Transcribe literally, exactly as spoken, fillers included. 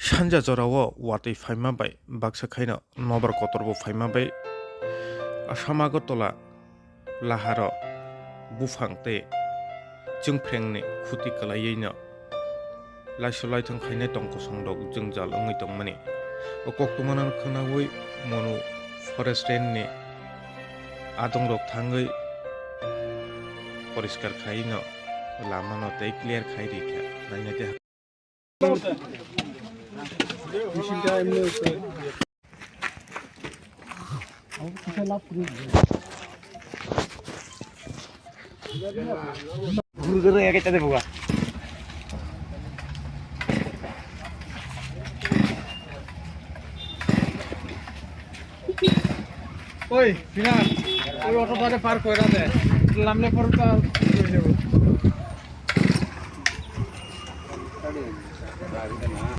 Sanja jorao watwi phaima bai baksa khaino nobar kotorbo phaima bai Assam Agartala laharo buphang tei chwngphrengni khuti kwlaiwi no laisu laithang khainai tong kosong rok jwngjal wngwi tongmani. O koktwmano khwnawi Manu Forest Range ni adong rok thangwi poriskar khai no lama no tei clear khai rikha. Naina de. Oi, Sinan, oi, auto bare park kora de. Lamle por ta.